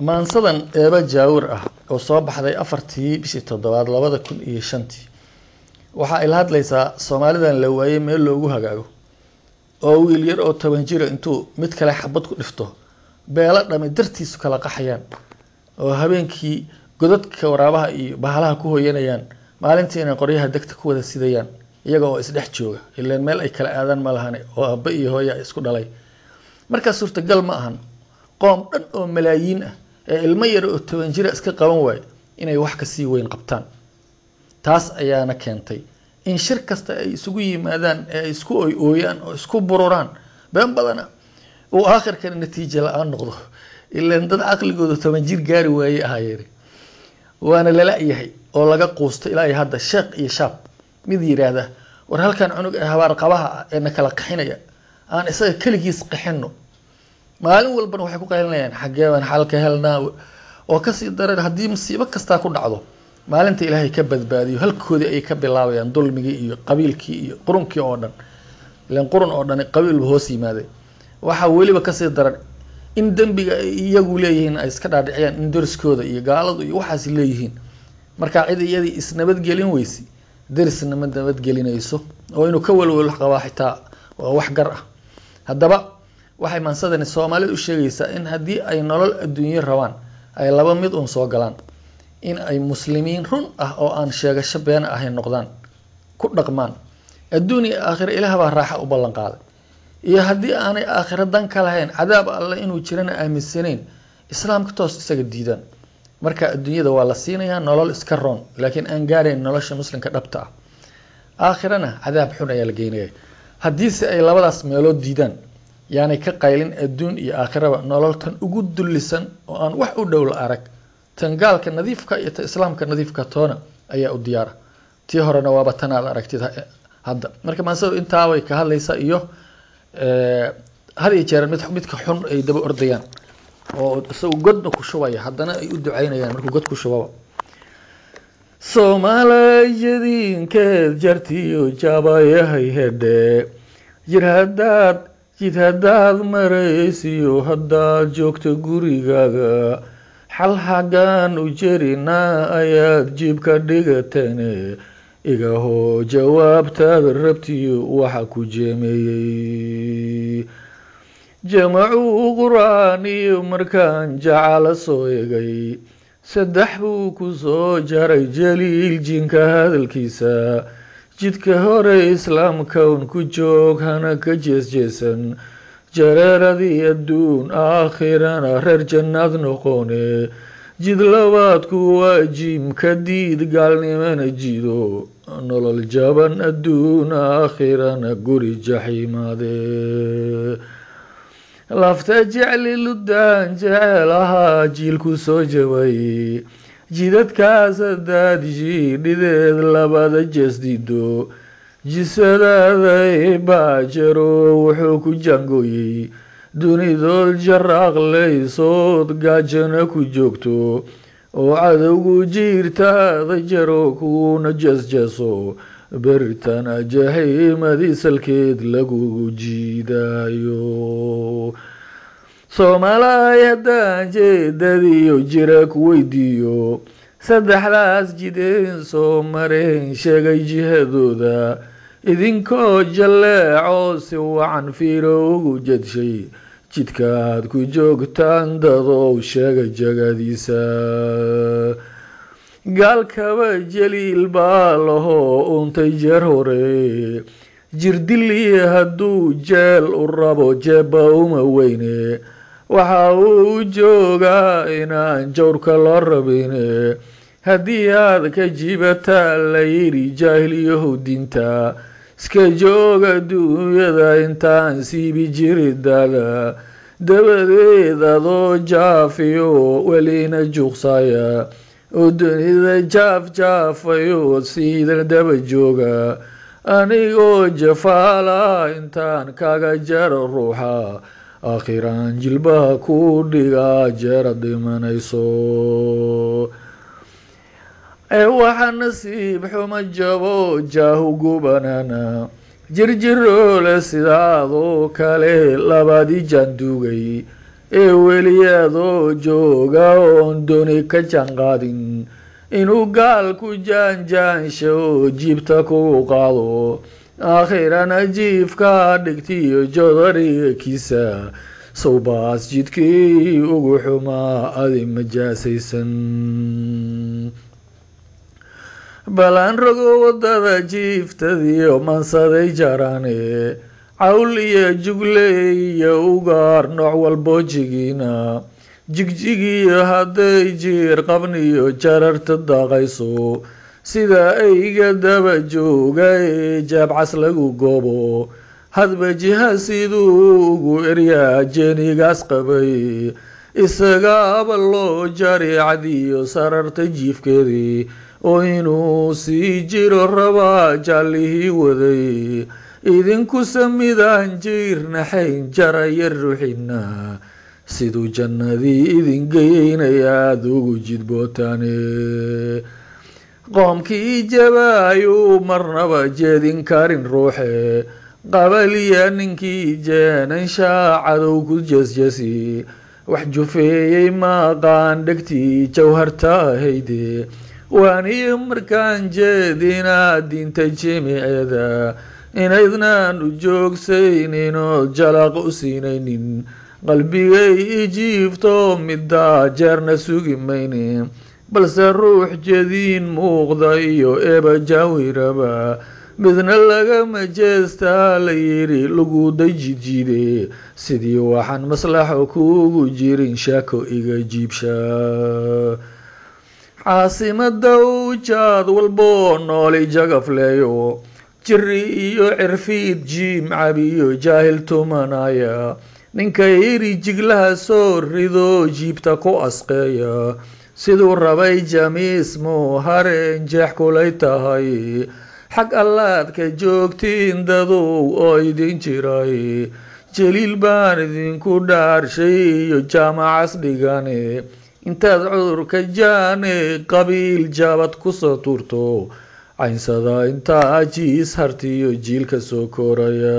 Maansadan Eeba Jaawir ah oo soo baxday 4-tii bishii 7aad 2005-tii waxa ay la hadlaysaa Soomaalidan la waayey meel loogu hagaago, oo wiil yar oo 10 jira intuu mid kale xabad ku dhifto beelo dhami dartiisu kala qaxayaan, oo habeenkii godadka waraabaha iyo bahalaha ku hoyanayaan, maalintiina qoryaha degta ku wada sidayaan iyaga oo isdhex jooga, ilaan meel ay kala aadaan ma lahane, oo aabbe iyo hooya isku dhalay. Markaa suurtagal ma ahan qoom dhan oo malaayiin ah ee ilmo yar oo 10 jira iska qaban waayo inay wax kasii weyn qabtaan. Taas ayaana keentay in shir kasta ay isugu yimaadaan ee ay isku oy ooyaan oo isku bururaan been badana uu aakhirkana natiijo la-aan noqdo, ilaan dad caqligooda 10 jir gaari waayey ahaayeen. Waana lala-yahay oo laga quusto ilaa iyo hadda sheekh iyo shaab mid yidhaahda war halkan cunug ee habaar qabaha ah ee na kala qaxinaya aan isaga keligiis qaxino. Maalin walbana waxay ku qaylinayaan xaggee baan xal ka helnaa, oo kasii daran haddii musiibo kastaa ku dhacdo maalinta Ilaahay ka badbaadiyo halkoodii ayay ka bilaabayaan dulmigii iyo qabiilkii iyo qurunkii oo dhan, ilaan qurun oo dhan qabiilba hoos yimaaday. Waxaa weliba kasii daran in dembiga ay iyagu leeyihiin ay iska dhaadhiciyaan in deriskooda iyo gaaladu iyo waxaas leeyihiin. Marka cid iyadii isnabadgelin weysi derisna ma nabadgelinayso, oo inuu ka welwel qabaa xitaa waa wax gar ah. Haddaba waxay maansadani Soomaalida u sheegaysaa in haddii ay nolol adduunyo rabaan ay laba mid uun soo galaan: in ay muslimiin run ah oo aan sheegasho been ahayn noqdaan, ku dhaqmaan adduun iyo aakhiro Ilaah baa raaxa u ballan qaaday, iyo haddii aanay aakhiro dan ka lahayn, cadaab alle inuu jirana aaminsanayn, islaamka toos isaga diidaan. Marka adduunyada waa la siinayaa nolol iska roon, laakiin aan gaarayn nolosha muslimka dhabta ah, aakhirana cadaab xun ayaa la geynaya. Haddiise ay labadaas meelood diidaan, yaanay ka qaylin adduun iyo aakhiraba nolol tan ugu dullisan oo aan wax u dhow la arag, tan gaalka nadiifka iyo ta islaamka nadiifka toona ayaa u diyaara. Tii horena waaba tanaad aragtid hadda. Marka maansadu intaabay ka hadlaysaa, iyo had iyo jeer mid midka xun ay daba ordayaan oo isagu godna ku shubaya, haddana ay u ducaynayaan markuu god ku shubaba. Soomaaliyadiinkeed jartiyo jabayahay hedhe, jir haddaad jid haddaad maraysiyo haddaad joogto gurigaaga, xal xaggaan u jerinaa ayaad jiibka dhigatene, igahoo jawaabtaad rabtiyo waxa ku jeemeeyey. Jamacuu qur-aan iyo markaan jacala soo egay, 3 buu ku soo jaray jaliil jinka hadalkiisa: jidka hore islaamka un ku joog, hana ka jeesjeesan, jareeradii adduun aakhirana reer jannaad noqone. Jid labaadku waa jiimka diid gaalnimana jido, nolol jaban adduun aakhirana guri jaxiimaade. Lafta jecli ludaan jecel ahaa jiilku soo jabay, jidadkaas haddaad jiidhideed labada jees diido, jisadaada baajaro wuxuu ku jaangooyey, dunidood jaraaqlaysood gaajana ku joogto, oo cadowgu jiirtaada jaro kuuna jeesjeeso, beritana jaxiimadii salkeed lagugu jiidaayo. Soomaalahay haddaan jeedadiyo jira ku weydiiyo, saddexdaas jideen soo mareen sheegay jihadooda, idinkoo jalleeco si wacan fiiro ugu jedshay, jidkaad ku joogtaan dadow sheega jagadiisa. Gaalkaba jaliil baa lahoo untay jeer hore, jirdili hadduu jeel u rabo jeebba uma weyne, waxa uu joogaa inaan jawrka loo rabine. Haddii aad ka jibataa la yidhi jaahiliyahow diinta iska joog adduunyada intaan siibi jiridaada, dabadeed adoo jaafiyo welina juuqsaya oo dunida jaaf jaafayo siidan daba jooga, anigoo jafaala intaan kaga jaro ruuxa, aakhiraan jilbaha ku dhigaa jeerad dhimanayso. Ee waxa nasiib xuma jabo jaahu gubanana jirjiroole sidaadoo kale labadii jaanduugay, Ee weliyaadoo jooga oon dooni ka jaanqaadin, inuu gaalku jaanjaansho oo jiibta kugu qaado, aakhirana jiifka dhigtiyo jodarigiisa, sawbaas jidkii ugu xumaa adi majaasaysan. Balaan rogo wadada jiiftadiyo mansaday jaraane, cawl iyo jugle iyo ugaar nooc walbo jigiina, jigjigiyo hadday jiir qabniyo jararta daaqayso, sida eyga daba jooga ee jaabcas lagu goobo, hadba jiha siduu ugu eryaa jeenigaas qabay, isagaaba loo jari cadiyo sararta jiifkeedii, oo inuu sii jiro rabaa jaallihii waday. Idinkuse midaan jiirnaxayn jaraya ruuxina, siduu jannadii idin geynayaad ugu jidbootaane. Qoomkii jabaayuu marnaba jeedin karin ruuxe, qabaliya ninkii jeenanshaa cadow ku jesjesi, wax jufeeyey maaqaan dhegtii jawharta ahayde. Waaniyo markaan jeedinaa diinta jimiceeda, inaydnaan u joogsayninoo jalaq u siinaynin, qalbigay ijiifto middaa jeerna sugi mayne. Balse ruux jediin muuqda iyo eeba jaawiraba midna lagama jeestaa la yidhi, lagu dayjidjiide sidii waxaan maslaxo kuugu jirin shaako iga jiibsha. Caasimada ujaad walboo nooli jagafleeyo, jiri iyo cirfiid jiim cabiyo jaahil tumanaya, ninka yidhi jiglaha soo rido jiibta ku asqeeya, siduu rabay jamiismu hareen jeex kulay tahay. Xag allaad ka joogtiin dadow oo idin jiray, jaliil baan idinku dhaarshay iyo jaamacas dhigane, intaad cudurka jaane qabiil jaabad kusoo tuurto, caynsada intaa jiis hartiyo jiilka soo koraya.